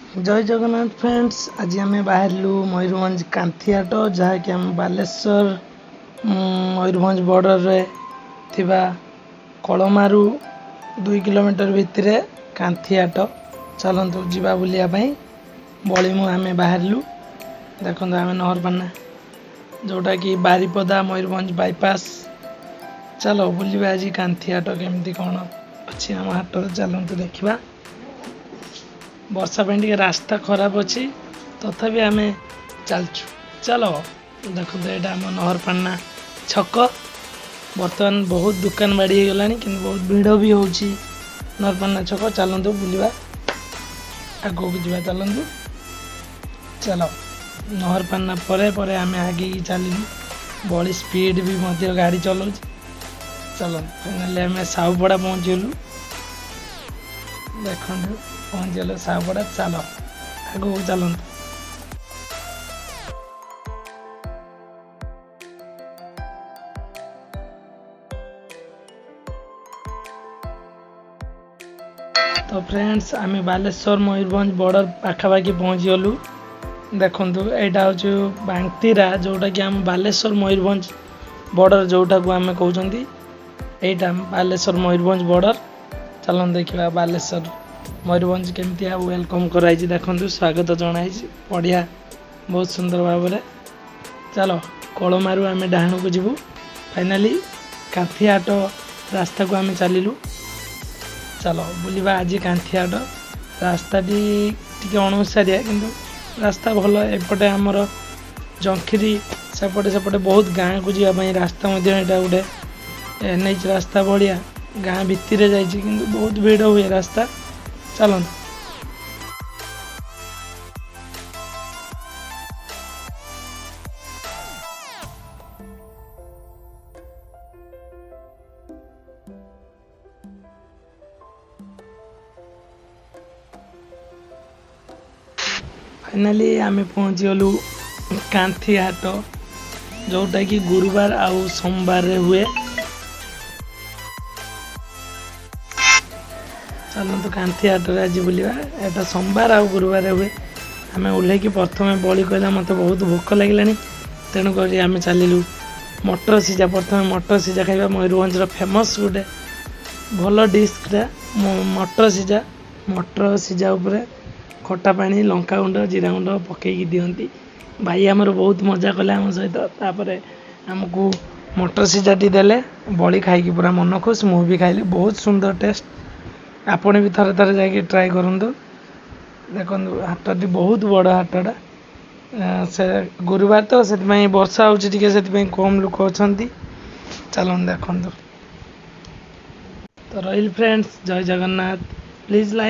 ଜୟ Jagannath friends, ଆଜି ଆମେ ବାହାରିଲୁ ମୟୂରଭଞ୍ଜ କାନ୍ଥିହାଟ, ଯାହାକି ଆମ ବାଲେଶ୍ୱର ମୟୂରଭଞ୍ଜ ବର୍ଡ଼ରରେ ଥିବା କଳମାରୁ 2 କିଲୋମିଟର ଭିତରେ କାନ୍ଥିହାଟ। ଚାଲନ୍ତୁ ଯିବା ବୁଲିବା ପାଇଁ। ବଳିମୁ ଆମେ ବାହାରିଲୁ। ଦେଖନ୍ତୁ ଆମେ ନହରପାନା, ଯେଉଁଟାକି ବାରିପଦା ମୟୂରଭଞ୍ଜ ବାଇପାସ୍। ଚାଲ ବୁଲିବା ଆଜି କାନ୍ଥିହାଟ କେମିତି କ'ଣ ଅଛି ଆମ ହାଟରେ, ଚାଲନ୍ତୁ ଦେଖିବା। ବର୍ଷା ପାଇଁ ଟିକେ ରାସ୍ତା ଖରାପ ଅଛି, ତଥାପି ଆମେ ଚାଲିଛୁ। ଚାଲ ଦେଖନ୍ତୁ, ଏଇଟା ଆମ ନହରପାନା ଛକ। ବର୍ତ୍ତମାନ ବହୁତ ଦୋକାନ ବାଡ଼ି ହେଇଗଲାଣି, କିନ୍ତୁ ବହୁତ ଭିଡ଼ ବି ହେଉଛି ନହରପାନା ଛକ। ଚାଲନ୍ତୁ ବୁଲିବା, ଆଗକୁ ଯିବା, ଚାଲନ୍ତୁ। ଚାଲ ନହରପାନା ପରେ ପରେ ଆମେ ଆଗେଇକି ଚାଲିଲୁ। ବଳି ସ୍ପିଡ଼ ବି ମଧ୍ୟ ଗାଡ଼ି ଚଲାଉଛି। ଚାଲନ୍ତୁ, ଫାଇନାଲି ଆମେ ସାହୁପଡ଼ା ପହଞ୍ଚିଗଲୁ। ଦେଖନ୍ତୁ, ପହଞ୍ଚିଗଲୁ ସାହୁପଡ଼ା। ଚାଲ ଆଗକୁ ଚାଲନ୍ତୁ। ତ ଫ୍ରେଣ୍ଡସ୍, ଆମେ ବାଲେଶ୍ୱର ମୟୂରଭଞ୍ଜ ବର୍ଡ଼ର ପାଖାପାଖି ପହଞ୍ଚିଗଲୁ। ଦେଖନ୍ତୁ, ଏଇଟା ହେଉଛି ବାଙ୍ତିରା, ଯେଉଁଟାକି ଆମ ବାଲେଶ୍ୱର ମୟୂରଭଞ୍ଜ ବର୍ଡ଼ର ଯେଉଁଟାକୁ ଆମେ କହୁଛନ୍ତି। ଏଇଟା ବାଲେଶ୍ୱର ମୟୂରଭଞ୍ଜ ବର୍ଡ଼ର। ଚାଲନ୍ତୁ ଦେଖିବା ବାଲେଶ୍ୱର ମୟୂରଭଞ୍ଜ କେମିତି ଆଉ welcome କରାହେଇଛି। ଦେଖନ୍ତୁ, ସ୍ୱାଗତ ଜଣାଇଛି ବଢ଼ିଆ, ବହୁତ ସୁନ୍ଦର ଭାବରେ। ଚାଲ, କଳମାରୁ ଆମେ ଡାହାଣକୁ ଯିବୁ। ଫାଇନାଲି କାନ୍ଥିହାଟ ରାସ୍ତାକୁ ଆମେ ଚାଲିଲୁ। ଚାଲ ବୁଲିବା ଆଜି କାନ୍ଥିହାଟ। ରାସ୍ତାଟି ଟିକେ ଅଣଓସାରିଆ, କିନ୍ତୁ ରାସ୍ତା ଭଲ। ଏପଟେ ଆମର ଜଙ୍ଖିରି, ସେପଟେ ସେପଟେ ବହୁତ ଗାଁକୁ ଯିବା ପାଇଁ ରାସ୍ତା ମଧ୍ୟ। ଏଇଟା ଗୋଟେ ଏନ୍ ଏଚ୍ ରାସ୍ତା ଭଳିଆ ଗାଁ ଭିତରେ ଯାଇଛି, କିନ୍ତୁ ବହୁତ ଭିଡ଼ ହୁଏ ରାସ୍ତା। ଚାଲନ୍ତୁ। ଫାଇନାଲି ଆମେ ପହଞ୍ଚିଗଲୁ କାନ୍ଥି ହାଟ, ଯେଉଁଟାକି ଗୁରୁବାର ଆଉ ସୋମବାରରେ ହୁଏ। ଚାଲନ୍ତୁ କାନ୍ଥି ହାଟରେ ଆଜି ବୁଲିବା। ଏଇଟା ସୋମବାର ଆଉ ଗୁରୁବାରରେ ହୁଏ। ଆମେ ଓହ୍ଲେଇକି ପ୍ରଥମେ ବଳି କହିଲା ମୋତେ ବହୁତ ଭୋକ ଲାଗିଲାଣି, ତେଣୁକରି ଆମେ ଚାଲିଲୁ ମଟର ସିଝା। ପ୍ରଥମେ ମଟର ସିଝା ଖାଇବା, ମୟୂରଭଞ୍ଜର ଫେମସ୍ ଗୋଟେ ଭଲ ଡିସ୍ଟା ମଟର ସିଝା। ମଟର ସିଝା ଉପରେ ଖଟା ପାଣି, ଲଙ୍କାଗୁଣ୍ଡ, ଜିରା ଗୁଣ୍ଡ ପକେଇକି ଦିଅନ୍ତି। ଭାଇ ଆମର ବହୁତ ମଜା କଲେ ଆମ ସହିତ। ତାପରେ ଆମକୁ ମଟର ସିଝାଟି ଦେଲେ। ବଳି ଖାଇକି ପୁରା ମନ ଖୁସି, ମୁଁ ବି ଖାଇଲି, ବହୁତ ସୁନ୍ଦର ଟେଷ୍ଟ। ଆପଣ ବି ଥରେ ଥରେ ଯାଇକି ଟ୍ରାଏ କରନ୍ତୁ। ଦେଖନ୍ତୁ, ହାଟଟି ବହୁତ ବଡ଼ ହାଟଟା। ସେ ଗୁରୁବାର ତ ସେଥିପାଇଁ ବର୍ଷା ହେଉଛି ଟିକେ, ସେଥିପାଇଁ କମ୍ ଲୋକ ଅଛନ୍ତି। ଚାଲନ୍ତୁ ଦେଖନ୍ତୁ। ତ ରହିଲି ଫ୍ରେଣ୍ଡସ୍, ଜୟ ଜଗନ୍ନାଥ। Please like